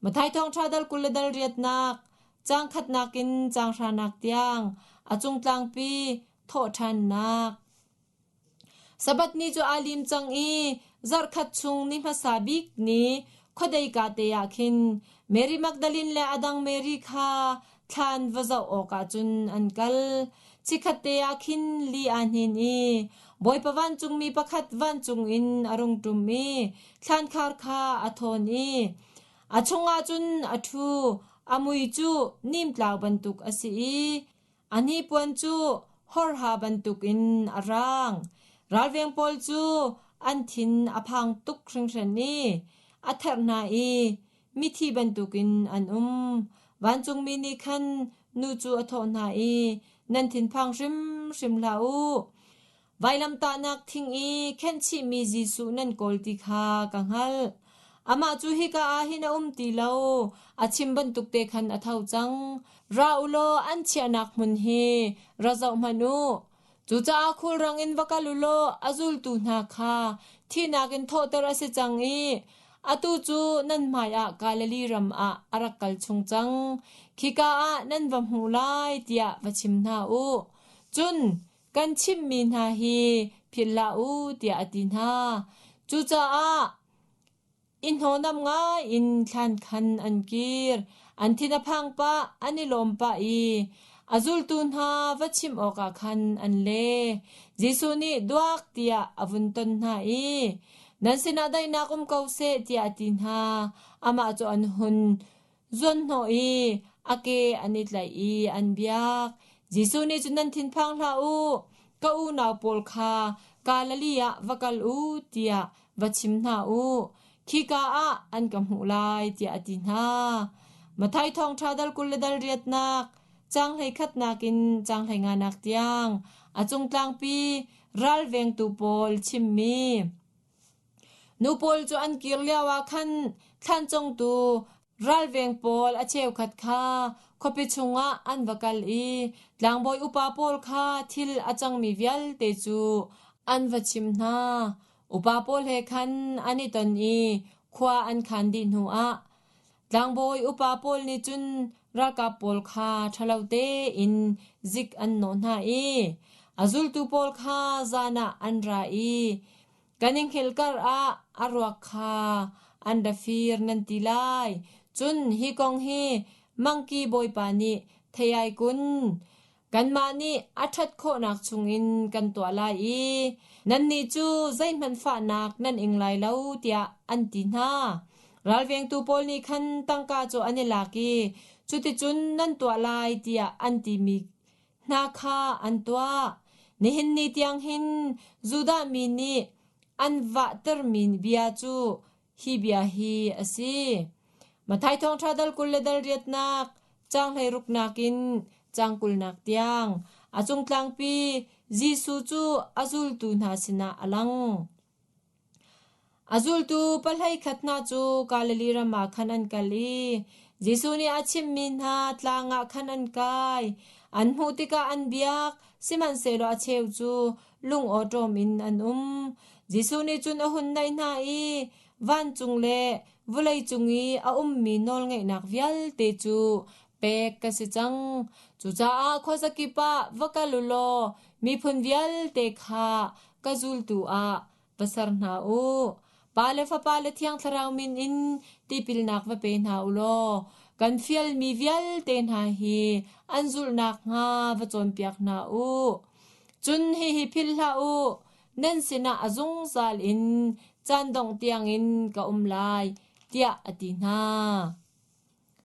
Matthai thawngṭha dal 20 le dal riatnak, caang khatnak in caang hranak tiang, a cung tlangpi thawhṭhannak. Sabbath ni cu aa lim cang i zarhkhat chung ni hmasa bik ni khuadei ka te ah khin Mary Magdalene le a dang Mary kha thlan va zoh awkah cun an kal. Chikkhat te ah khin li aa hnin i Bawipa vancungmi pakhat vancung in a rung ṭum i thlankhar kha a thawn i a chungah cun a ṭhu. A mui cu nimtlau bantuk a si i A hnipuan cu horha bantukin a raang. Ralveng pawl cu an thin a phang tuk hringhran i a therh hna i mithi bantukin an um. Vancungmi nih khan nu cu a thawh hna i, Nan thinphang hrimhrim hlah u. Vailamtahnak thing i khenhchihmi Jesuh nan kawl ti kha ka hngalh. Amah cu hika ah hin a um ti lo, a chim bantuk te khan a tho cang. Ra u law an chiahnak hmun hi ra zoh hmanh u. Cucaah khulrang in va kal u law a zultu hna kha thihnak in thawhter a si cang i atu cu nan hmaiah Galilee ram ah a rak kal chung cang. Khika ah nan va hmuh lai tiah va chim hna u. Cun kan chimhmi hna hi philh hlah u tiah a ti hna. Cucaah i hnawhnam ngai in thlan khan an kir. An thin a phang pah, an i lawm pah i a zultu hna va chimh awkah khan an le. Jesuh nih duak tiah a vun ton hna i nan sinah daihnak um ko seh tiah a ti hna. Amah cu an hun zuanhnawh i a ke an i tlaih i an biak. Jesuh nih cun nan thinphang hlah u, ka unau pawl kha Galilee ah va kal u tiah va chim hna u. Khika ah an ka hmuh lai tiah a ti hna. Matthai thawngṭha dal 20 le dal riatnak, caang hleikhatnak in caang hleinganak tiang a cung tlangpi ralvengtu pawl chimmi. Nu pawl cu an kir lioah khan thlancongtu ralveng pawl a cheukhat kha khuapi chungah an va kal i tlangbawi upa pawl kha thil a cangmi vialte cu an va chim hna. Upa pawl he khan an i ton i khua an khan dih hnuah tlangbawi upa pawl nih cun ralkap pawl kha ṭhalo tein zik an nawh hna i a zultu pawl kha zan ah an ra i Kan i hngilh kar ah a ruak kha an ra fir nan ti lai. Cun hi kong hi mangki bawipa nih thei ai kun. Kanmah nih a ṭhat khawhnak chungin kan tuah lai i nannih cu zeihmanh fahnak nan ing lai lo tiah an ti hna. Ralvengtu pawl nih khan tangka cu an i lak i cuticun nan tuah lai tiah an timi hna kha an tuah. Nihin ni tiang hin Judah mi nih an vahtermi bia cu hi bia hi a si. Matthai thawngṭha dal 20 le dal riatnak, caang hleiruknak in caang kulnak tiang a cung tlangpi Jesuh cu a zultu hna sinah a lang. A zultu pahlei khat hna cu Galilee ram ah khan an kal i Jesuh nih a chimhmi hna tlang ah khan an kai. An hmuh tikah an biak, sihmanhsehlaw a cheu cu lung awṭawm in an um. Jesuh nih cun a hun naih hna i vancung le vawleicung i a ummi nawlngeihnak vialte cu pek ka si cang. Cucaah khuazakip ah va kal u law miphun vialte kha ka zultu ah va ser hna u. Pa le Fapa le Thiang Thlarau min in tipilnak va pe hna u law kan fialmi vialte hna hi an zulh nakhnga va cawnpiak hna u. Cun hihi philh hlah u, nan sinah a zungzal in caan dongh tiangin ka um lai, tiah a ti hna.